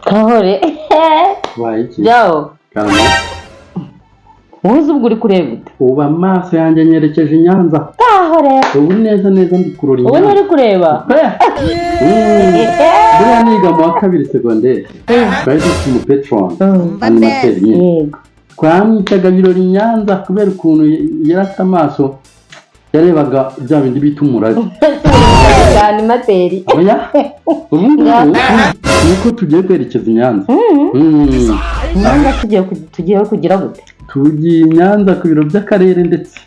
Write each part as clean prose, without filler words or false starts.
Kahore. Waye iki? Jyaho. Karame. Wowe uzi ubwo uri kureba ute? Ubu amaso yanjye nyerekeje i Nyanza. Kahore. Ubu neza neza ndi kurora Ubu Nyanza. nturi kureba. Buriya niga mu wa kabiri segonderi, twari dufite umupetron, animateur nyine. Twamwitaga Birori Nyanza kubera ukuntu yari afite amaso yarebaga bya bindi bita umurage. Animateur. Oya, ubu ngubu niko tugiye kwerekeza i Nyanza. Nyanza tugiye kugira gute? Tugiye i Nyanza ku biro by'akarere ndetse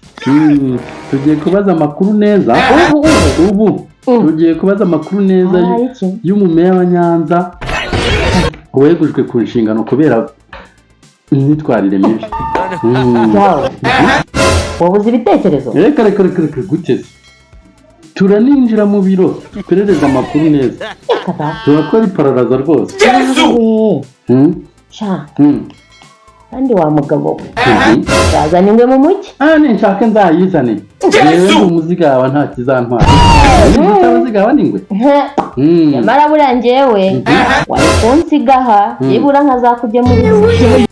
tugiye kubaza amakuru neza. Ubu ubu? Ubu tugiye kubaza amakuru neza Ah, iki? y'umumeya wa Nyanza wegujwe ku nshingano kubera imyitwarire mibi. Jyaho. Wabuze ibitekerezo? Reka reka reka reka, guteze turaninjira mu biro duperereza amakuru neza. Reka da. Turakora ipararaza rwose. Sha. Kandi wa mugabo we. Yazana ingwe mu mujyi. Ah, ninshaka nzayizane. Yewe, ndi umuzigaba, nta kizantwara. Umuzigaba ni ingwe. Nyamara buriya njyewe wari kunsiga aha, nibura nkazakugemurira.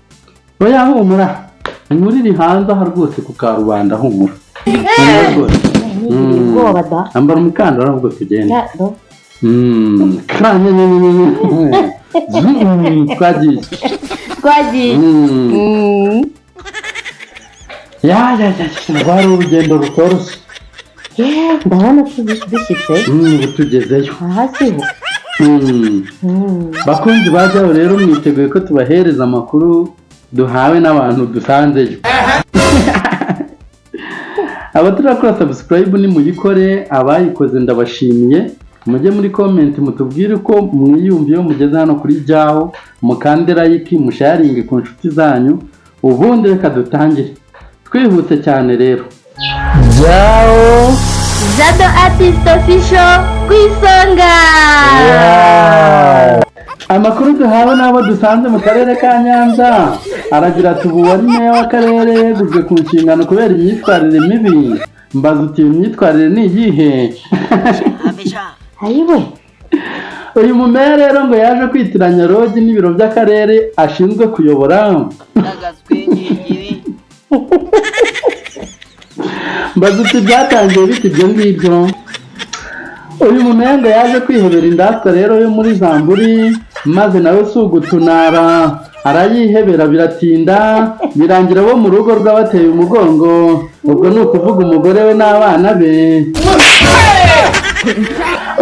Oya, humura, inkuru iri hanze aha rwose ku karubanda. Humura, humura rwose. Nigiriye ubwoba da. Ambara umukandara ahubwo tugende. Ya, do. Twagiye. Twagiye. Ya ya ya, rwari urugendo rutoroshye. Yeah, ndabona dushyitse. Ubu tugezeyo. Aha siho. Bakunzi bajyaho rero, mwiteguye ko tubahereza amakuru duhawe n'abantu dusanzeyo. Abatarakora subscribe nimuyikore, abayikoze ndabashimiye. Mujye muri comment mutubwire uko mwiyumva iyo mugeze hano kuri Jyaho, mukande like, musharinge ku nshuti zanyu. Ubundi reka dutangire twihuse cyane rero. Jyaho. Jado Artist Official ku isonga. Amakuru duhawe n'abo dusanze mu karere ka Nyanza aragira ati: "Ubu wari meya w'akarere yegujwe ku nshingano kubera imyitwarire mibi." Mbaza uti: "Iyo myitwarire ni iyihe?" Ayiwe. Uyu mumeya rero ngo yaje kwitiranya lodge n'ibiro by'akarere ashinzwe kuyobora. Agaswingingiri. Mbaza uti: "Byatangiye bite ibyo ngibyo?" Uyu mumeya ngo yaje kwihebera indatwa rero yo muri Zamburi, maze nawe si ugutunara, arayihebera biratinda, birangira abo mu rugo rw'abateye umugongo, ubwo ni ukuvuga umugore we n'abana be.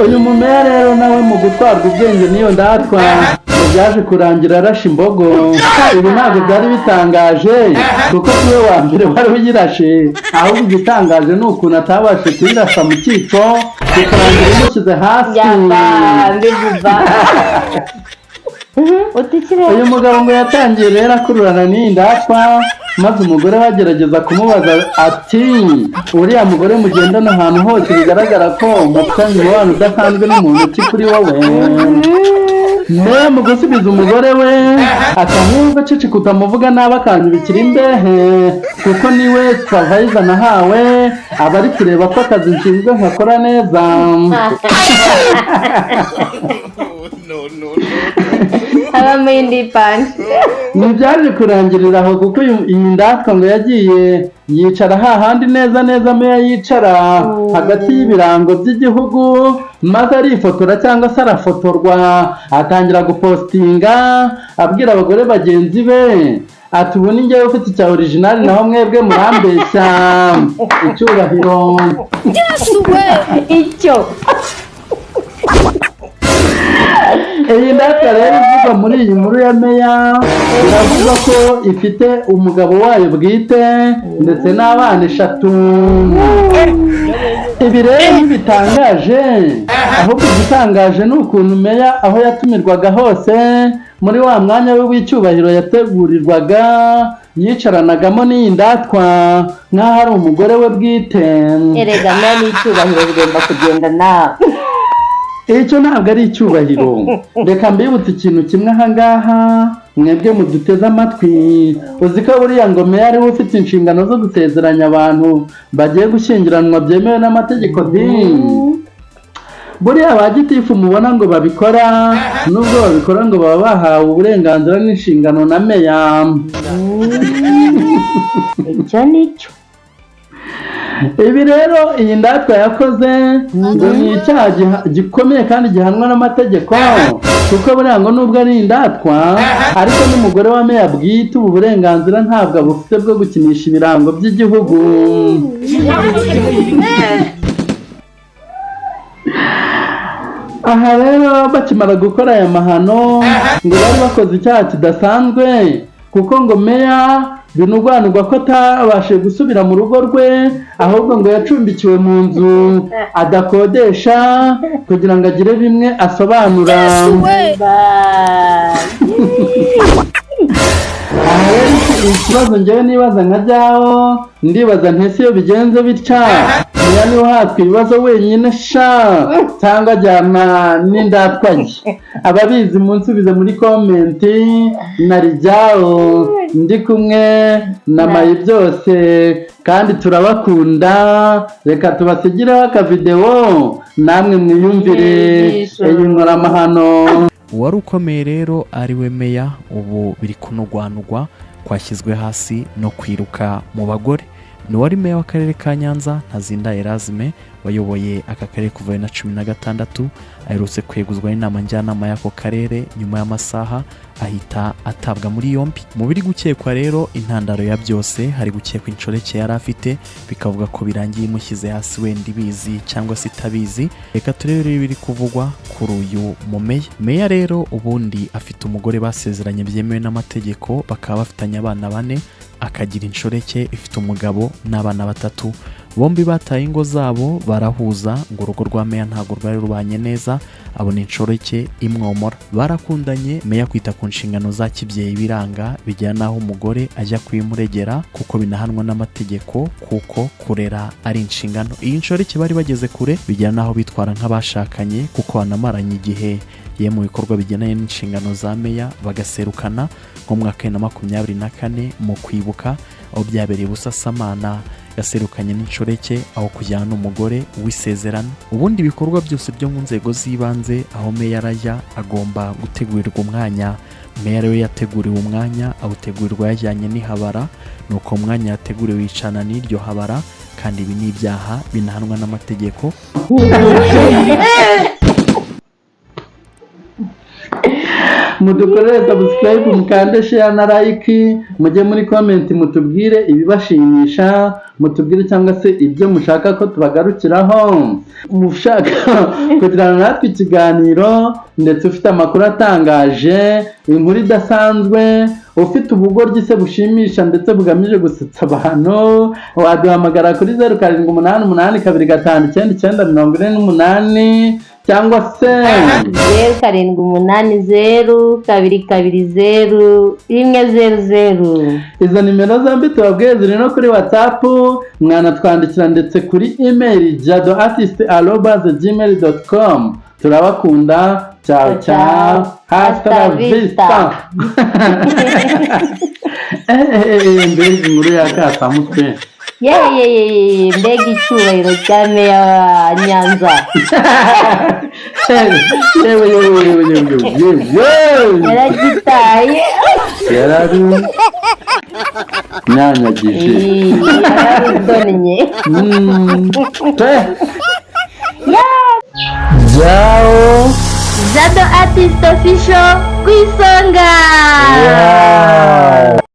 Uyu mumeya rero nawe mu gutwarwa ubwenge n'iyo ndatwa, ngo byaje kurangira arashe imbogo. Ibi ntabwo byari bitangaje kuko si we wa mbere wari uyirashe, ahubwo igitangaje ni ukuntu atabashije kuyirasa mu cyico, bikarangira imushyize hasi. Yaba mbivuga uti ikirere. Uyu mugabo ngo yatangiye rero akururana n'iyi ndatwa, maze umugore we agerageza kumubaza ati: "Uriya mugore mugendana ahantu hose, bigaragara ko mufitanye umubano udasanzwe, n'umuntu ki kuri wowe?" Meya mu gusubiza umugore we ati: "Ahubwo ceceka utamuvuga nabi akanyubikira imbehe, kuko niwe supervisor nahawe, aba ari kureba ko akazi nshinzwe nkakora neza." No, no, no. Habamo indi panshi. Ntibyaje kurangirira aho, kuko iyi ndatwa ngo yagiye yicara hahandi neza neza meya yicara, hagati y'ibirango by'igihugu, maze arifotora cyangwa se arafotorwa, atangira gupostinga abwira abagore bagenzi be ati: "Ubu ni njyewe ufite icya original, naho mwebwe murambeshya icyubahiro." Icyo. Iyi ndatwa rero ivugwa muri iyi nkuru ya meya, iravuga ko ifite umugabo wayo bwite ndetse n'abana eshatu. Ibi rero ntibitangaje, ahubwo igitangaje ni ukuntu meya aho yatumirwaga hose muri wa mwanya we w'icyubahiro yategurirwaga yicaranagamo n'iyi ndatwa nk'aho ari umugore we bwite. Erega meya n'icyubahiro bigomba kugenda nawe. Icyo ntabwo ari icyubahiro. Reka mbibutse ikintu kimwe ahangaha, mwebwe muduteze amatwi. Uzi ko buriya ngo meya ariwe ufite inshingano zo gusezeranya abantu bagiye gushyingiranwa byemewe n'amategeko di? Buriya ba gitifu mubona ngo babikora, nubwo babikora ngo baba bahawe uburenganzira n'inshingano na meya. Icyo nicyo. Ibi rero iyi ndatwa yakoze ngo ni icyaha gikomeye kandi gihanwa n'amategeko, kuko buriya ngo nubwo ari indatwa, ariko n'umugore wa meya bwite ubu burenganzira ntabwo abufite bwo gukinisha ibirango by'igihugu. Aha rero bakimara gukora aya mahano ngo bari bakoze icyaha kidasanzwe, kuko ngo meya binugwanugwa ko atabashije gusubira mu rugo rwe, ahubwo ngo yacumbikiwe mu nzu adakodesha kugira ngo agire bimwe asobanura. Bye. Aha rero ikibazo njyewe nibaza nka jyaho, ndibaza ntese iyo bigenze bitya, meya niwe uhatwa ibibazo wenyine sha, cyangwa ajyana n'indatwa ye? Ababizi munsubize muri comment. Na rijyaho ndi kumwe na Mayi byose, kandi turabakunda. Reka tubasigireho akavidewo namwe mwiyumvire iyi nkoramahano. Uwari ukomeye rero ari we meya, ubu biri kunugwanugwa kwashyizwe hasi no kwiruka mu bagore. Ni uwari meya w'akarere ka Nyanza, Ntazinda Erasme, wayoboye aka karere kuva 2016, aherutse kweguzwa n'inama njyanama y'ako karere nyuma y'amasaha ahita atabwa muri yombi. Mu biri gukekwa rero, intandaro ya byose hari gukekwa inshoreke yari afite, bikavuga ko birangiye imushyize hasi, wenda ibizi cyangwa se itabizi. Reka turebe ibiri kuvugwa kuri uyu mumeya. Meya rero ubundi afite umugore basezeranye byemewe n'amategeko, bakaba bafitanye abana bane, akagira inshoreke ifite umugabo n'abana batatu. Bombi bataye ingo zabo barahuza, ngo urugo rwa meya ntabwo rwari rubanye neza, abona inshoreke imwomora, barakundanye. Meya kwita ku nshingano za kibyeyi biranga, bigera n'aho umugore ajya kuyimuregera, kuko binahanwa n'amategeko, kuko kurera ari inshingano. Iyi nshoreke bari bageze kure, bigera n'aho bitwara nk'abashakanye, kuko banamaranye igihe ye mu bikorwa bigendanye n'inshingano za meya, bagaserukana nko mu mwaka wa 2024 mu kwibuka, aho byabereye Busasamana, yaserukanye n'inshoreke aho kujyana n'umugore w'isezerano. Ubundi ibikorwa byose byo mu nzego z'ibanze aho meya arajya agomba gutegurirwa umwanya. Meya rero yateguriwe umwanya, awutegurirwa yajyanye n'ihabara, nuko umwanya yateguriwe yicana n'iryo habara, kandi ibi ni ibyaha binahanwa n'amategeko. Mudukorere subscribe, mukande share na like, mujye muri comment mutubwire ibibashimisha, mutubwire cyangwa se ibyo mushaka ko tubagarukiraho. Mushaka kugirana natwe ikiganiro, ndetse ufite amakuru atangaje, inkuru idasanzwe, ufite ubugoryi se bushimisha ndetse bugamije gusetsa abantu, waduhamagara kuri 0788 259 948 cyangwa se 0780 220 100. Izo nimero zombi tubabwiye ziri no kuri WhatsApp, mwanatwandikira ndetse kuri email jadoartist@gmail.com. Turabakunda, ciao ciao, hasta la vista. Mbega inkuru ya kasamutwe! Yeyeyeye, mbega icyubahiro cya meya wa Nyanza! Yewe yewe yewe yewe yewe yewe! Yaragitaye. Yarari nyanyagije. Yararudonnye. Pe jao. Jado Artist Official ku isonga. Yeah.